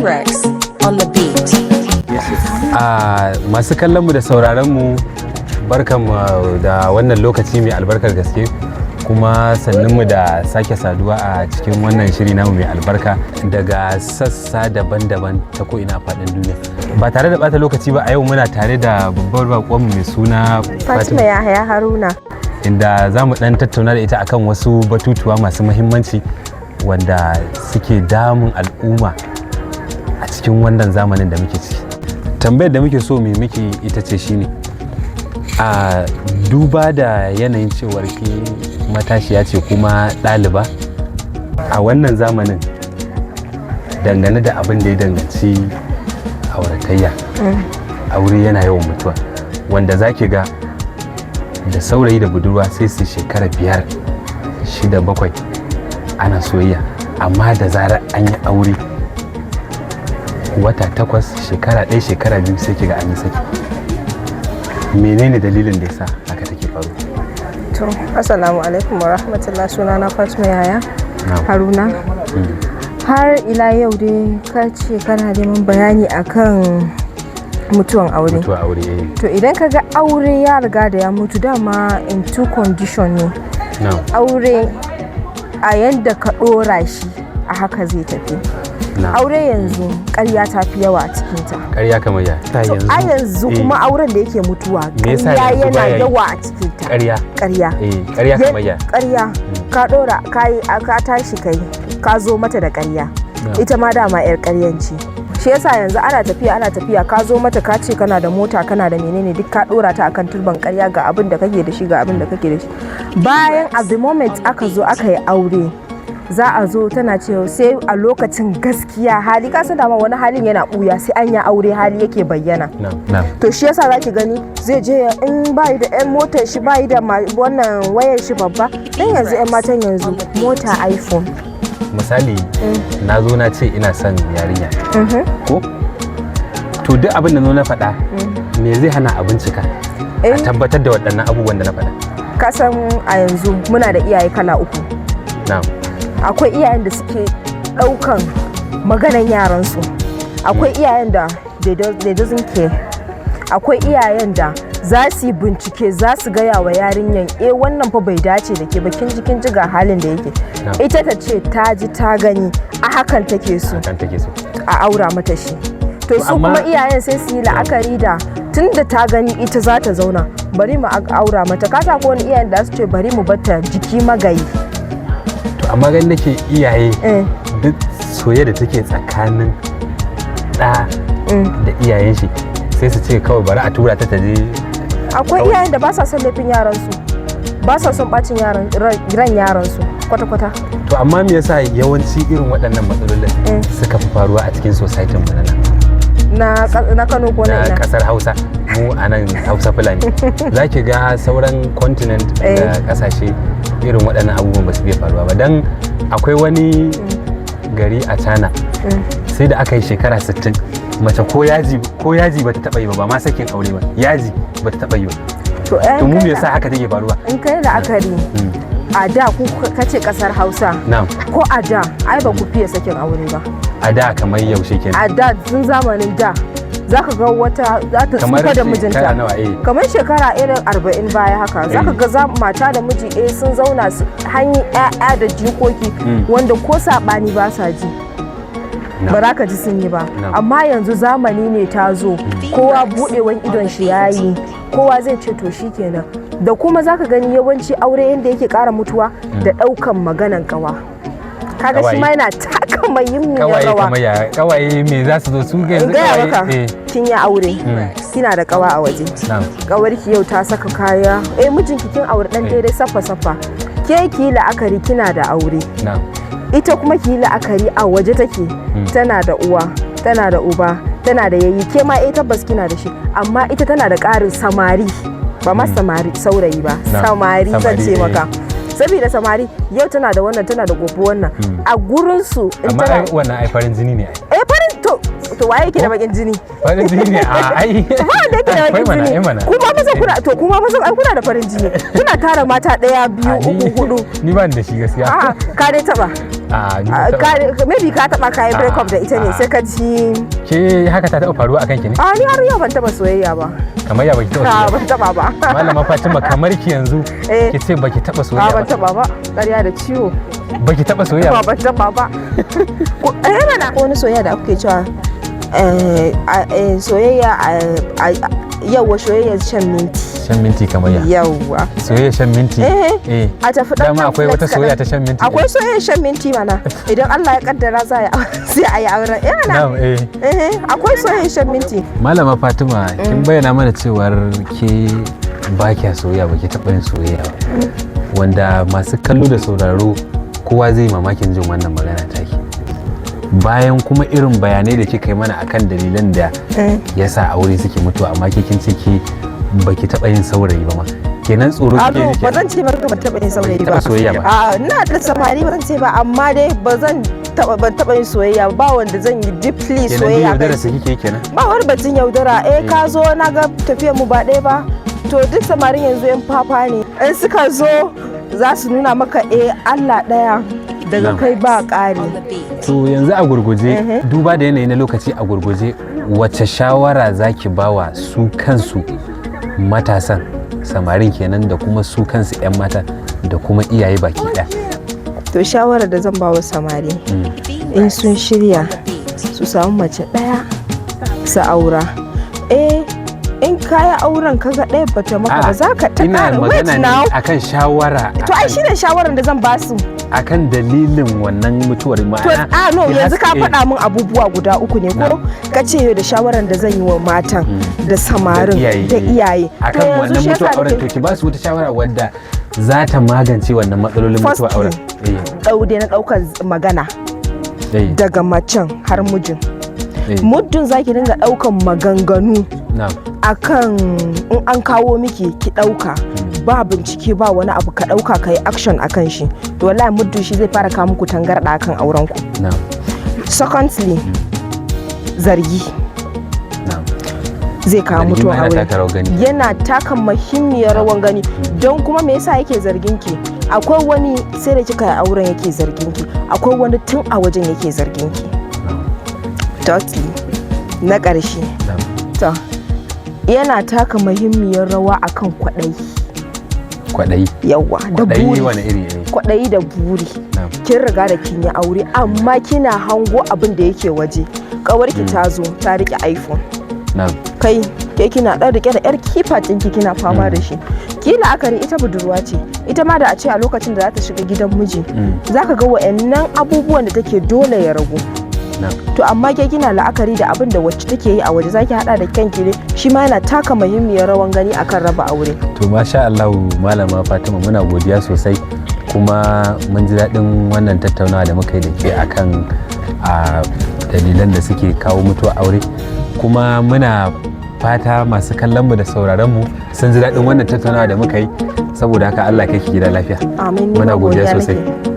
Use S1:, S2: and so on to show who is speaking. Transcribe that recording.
S1: Rex on the beat.
S2: A masu kallon mu da sauraron mu, barkanmu da wannan lokaci mai albarkar gaske, kuma sannunmu da sake saduwa a cikin wannan shiri namu mai albarka daga sassa daban-daban ta ko'ina faɗin duniya. Ba tare da bata lokaci ba, a yau muna tare da babbar baƙonmu mai suna
S3: Fatima Yahaya Haruna.
S2: Inda za mu ɗan tattauna da ita akan wasu batutuwa masu muhimmanci wanda suke damun al'umma a cikin wannan zamanin da muke ciki. Tambayar da muke so mu miki ita ce, shine a duba da yanayin cewar ke matashiya ce kuma ɗaliba a wannan zamanin, dangane da abin da ya danganci auratayya, aure yana yawan mutuwa, wanda za ki ga da saurayi da budurwa sai su shekara 5, 6, 7 ana soyayya, amma da zarar an yi aure, wata 8, shekara 1, shekara 2, sai kiga an yi saki. Menene dalilin da yasa haka take faru?
S3: To, assalamu alaikum wa rahmatullah. Sunana Fatima Yahaya Haruna. Har ila yau dai ka ce kana neman bayani akan mutuwan aure.
S2: Mutuwa aure, eh.
S3: To, idan ka ga aure ya riga da ya mutu, dama in two condition ne. Aure a yanda ka dora shi, a haka zai tafi. Aure yanzu ƙarya ta fi yawa a cikinta.
S2: Ƙarya kamar ya ta?
S3: To, a yanzu kuma auren da yake mutuwa,
S2: Me yasa
S3: ƙarya
S2: yanzu
S3: yana
S2: baya yi?
S3: yawa a cikinta.
S2: Ƙarya?
S3: Ƙarya.
S2: Eh, ƙarya kamar ya?
S3: Ƙarya, ka ɗora ka yi, ka tashi kai ka zo mata da ƙarya, ita ma dama yar ƙaryan ce. Shi yasa yanzu ana tafiya, ana tafiya, ka zo mata ka ce kana da mota, kana da menene, duk ka ɗora ta akan turban ƙarya, ga abin da kake da shi, ga abin da kake da shi. Bayan at the moment aka zo aka yi aure, za a zo tana cewa sai a lokacin gaskiya hali, ka san dama wani halin yana buya, sai an yi aure hali yake bayyana.
S2: Na'am na'am
S3: To, shi yasa zaki gani zai je in bayi da yan motar shi, bayi da wannan wayar shi babba, dan yanzu yan matan yanzu mota iPhone.
S2: Misali, na zo na ce ina son yarinya ko? To, duk abin da zo na faɗa, me zai hana a bincika a tabbatar da waɗannan abubuwan da na faɗa?
S3: Ka san a yanzu muna da iyaye kala uku. Akwai iyayen da suke ɗaukan maganan yaransu, akwai iyayen da they doesn't care, akwai iyayen da za su yi bincike, za su gaya wa yarinyan, "Eh, wannan fa bai dace da ke ba, kin ji, kin ji, ga halin da yake." Ita ta ce ta ji ta gani, a hakan take so.
S2: Hakan take so.
S3: A aura mata shi. To, su kuma iyayen sai su yi la'akari da tunda ta gani ita za ta zauna, bari mu aura mata. Ka sa ko wani iyayen da su ce bari mu batta jiki magayi.
S2: To, amma ganin nake iyaye, duk soyayya da take tsakanin ɗa da iyayen shi, sai su ce kawai bari a tura ta je.
S3: Akwai
S2: Kawai.
S3: iyayen da ba sa son laifin yaransu, ba sa son bacin yaran ran yaransu kwata-kwata.
S2: To, amma me yasa yawanci irin waɗannan matsalolin suka fi faruwa a cikin society mu na nan?
S3: Na Kano ko na
S2: Na
S3: ina?
S2: kasar Hausa, mu a nan Hausa Fulani. Za ki ga sauran continent da kasashe irin waɗannan abubuwan ba su fiye faruwa ba, dan akwai wani gari a China, sai da aka yi shekara 60, mace ko yaji ba ta taɓa yi ba, ba ma sakin aure ba, yaji ba ta taɓa yi ba.
S3: To,
S2: To, mu me yasa haka take faruwa?
S3: In kai la'akari, a da ku kace kasar Hausa, ko a da ai ba ku fiye sakin aure ba.
S2: A da kamar yaushe kenan?
S3: A da, tun zamanin da, za ka ga wata za ta
S2: Kamar
S3: tsufa da
S2: shekara
S3: mijinta.
S2: nawa, eh?
S3: Kamar shekara irin 40 baya haka, za ka ga mata da miji, eh, sun zauna su hanyar 'ya'ya da jikoki, wanda ko saɓani ba sa ji, ba za ka ji sun yi ba. Amma yanzu zamani ne ta zo, kowa buɗewan idon shi yayi, kowa zai ce to shikenan. Da kuma za ka gani yawanci aure yadda yake ƙara mutuwa da ɗaukan maganan ƙawa, kaga shi ma yana taka muhimmiyar
S2: Kawaye
S3: rawa.
S2: Kamar ya kawaye? Me za su zo su ga
S3: In
S2: yanzu
S3: gaya
S2: kawaye?
S3: maka, kin yi aure, kina da kawa a waje, kawarki yau ta saka kaya, eh, mijinki kin aure dan daidai saffa saffa, ke ki yi la'akari kina da aure, ita kuma ki yi la'akari a waje take, tana da uwa, tana da uba, tana da yayi. Ke ma, eh, tabbas kina da shi, amma ita tana da ƙarin samari, ba ma samari saurayi ba, samari zan
S2: Samari,
S3: ce
S2: eh.
S3: maka, saboda samari yau tana da wannan, tana da gobe wannan, a gurinsu in
S2: Amma
S3: tana
S2: ai wannan ai farin jini ne ai.
S3: Eh, farin to To waye yake da bakin jini?
S2: Farin jini ne a ai.
S3: Ba wanda yake da
S2: Akwai
S3: bakin
S2: mana,
S3: jini.
S2: ai mana.
S3: Kuma maza kuna, to kuma maza ai kuna da farin jini, kuna tara mata ɗaya, biyu,
S2: A,
S3: uku, hudu.
S2: Ni ba ni da shi gaskiya.
S3: A ka dai taba.
S2: A ni ban
S3: A,
S2: taɓa.
S3: Maybe ka taba kayi break up da ita ne,
S2: Ah.
S3: sai ka ji.
S2: Ke haka ta taɓa faruwa akan ki ne?
S3: A ni har yau ban taba soyayya ba.
S2: Kamar ya baki taɓa
S3: A
S2: soyayya
S3: ban taba ba.
S2: ba? Malama Fatima, kamar ki yanzu
S3: Eh.
S2: ki ce baki taɓa
S3: A
S2: soyayya
S3: ban
S2: ba?
S3: taba ba, ƙarya da ciwo.
S2: Baki taɓa soyayya
S3: ba
S2: ba?
S3: Ban taba ba. Eh mana, ko wani soyayya da kuke cewa soyayya yawa, soyayya shan minti.
S2: Shan minti kamar ya?
S3: Yawa.
S2: Soyayya shan minti?
S3: Eh.
S2: Eh.
S3: A tafi dan
S2: Dama akwai wata soyayya ta shan minti?
S3: Akwai soyayya shan minti mana, idan Allah ya kaddara za a yi sai a yi auren, eh mana.
S2: Na'am, eh.
S3: Eh, akwai soyayya shan minti.
S2: Malama Fatima, kin bayyana mana cewar ke ba kya soyayya, ba ki taɓa yin soyayya ba, wanda masu kallo da sauraro kowa zai mamakin jin wannan magana taki, bayan kuma irin bayanai da kika yi mana akan dalilan da ya sa aure suke mutuwa, amma ke kin ce ke baki taɓa yin saurayi ba ma. Kenan tsoro kike
S3: Ado,
S2: ji
S3: ba
S2: kenan?
S3: zan ce maka ban taɓa yin saurayi
S2: Baki
S3: ba.
S2: taɓa soyayya ba?
S3: A ina da samari, ba zan ce ba, amma dai ba zan taɓa, ban taɓa yin soyayya ba wanda zan yi deeply
S2: Kenan dai
S3: soyayya
S2: yaudara
S3: kan
S2: su kike kenan?
S3: Ba wani batun yaudara. Eh, ka zo na ga tafiyar mu ba ɗaya ba. To duk samarin yanzu yan fafa ne, in suka zo za su nuna maka eh Allah ɗaya daga
S2: Na'am.
S3: kai ba ƙari.
S1: On the beat.
S2: To yanzu a gurguje, duba da yanayi na lokaci, a gurguje wace shawara zaki bawa su kansu matasan samarin kenan, da kuma su kansu 'yan mata, da kuma iyaye baki ɗaya?
S3: To shawarar da zan ba wa samari,
S1: Bean
S3: in
S1: Rex
S3: sun shirya,
S1: on the beat.
S3: su samu mace ɗaya su aura. Eh, in kaya auren kaga ɗaya bata maka ba, za ka ta
S2: Ina
S3: ƙara. Wait
S2: magana ne
S3: now.
S2: akan shawara
S3: To ai shine shawarar da zan ba su.
S2: Akan dalilin wannan mutuwar,
S3: To
S2: ma'ana
S3: a no,
S2: ya
S3: yanzu ka
S2: eh,
S3: faɗa min abubuwa guda uku ne ko ka ce da shawarar da zan yi wa matan da samarin da iyaye. To
S2: akan
S3: yanzu
S2: wannan
S3: shi yasa
S2: mutuwar auren.
S3: nake
S2: To ki ba su wata shawara wadda za ta magance wannan matsalolin mutuwar auren.
S3: Ɗaude na ɗaukar magana
S2: Eh, eh,
S3: daga macen har mijin.
S2: Eh,
S3: muddin zaki dinga ɗaukan maganganu
S2: na'am
S3: akan in an kawo miki ki ɗauka, ba bincike ba wani abu, ka ɗauka ka yi action akan shi, to wallahi muddin shi zai fara kawo muku tangarɗa akan auren ku. Secondly, zargi zai kawo
S2: Zargi ma
S3: mutuwar
S2: yana
S3: aure.
S2: taka rawar gani.
S3: Yana taka muhimmiyar rawan gani. Don kuma me yasa yake zargin ki? Akwai wani sai da kika yi auren yake zargin ki, akwai wani tun a wajen yake zargin ki. Thirdly, na ƙarshe, to yana taka muhimmiyar rawa akan kwaɗayi.
S2: Kwaɗayi?
S3: Yawa, da
S2: Kwaɗayi
S3: buri.
S2: wani iri eh?
S3: Kwaɗayi da buri. Kin riga da kin yi aure, amma kina hango abin da yake waje. Ƙawarki ta zo ta rike iPhone, kai ke kina ɗan rike da yar keypad ɗinki kina fama da shi. Kila akari ita budurwa ce, ita ma da a ce a lokacin da za ta shiga gidan miji, zaka ga wa'annan abubuwan da take dole ya ragu. To amma ke kina la'akari da abin da wacce take yi a waje, zaki hada da kanki ne. Shi ma yana taka muhimmiyar rawan gani akan raba aure.
S2: To masha Allah, Malama Fatima, muna godiya sosai, kuma mun ji daɗin wannan tattaunawa da muka yi da ke akan a dalilan da suke kawo mutuwa aure, kuma muna fata masu kallon mu da sauraron mu sun ji daɗin wannan tattaunawa da muka yi. Saboda haka Allah kai ki gida lafiya.
S3: Amin, ni
S2: Muna
S3: ma
S2: godiya sosai.
S3: nake.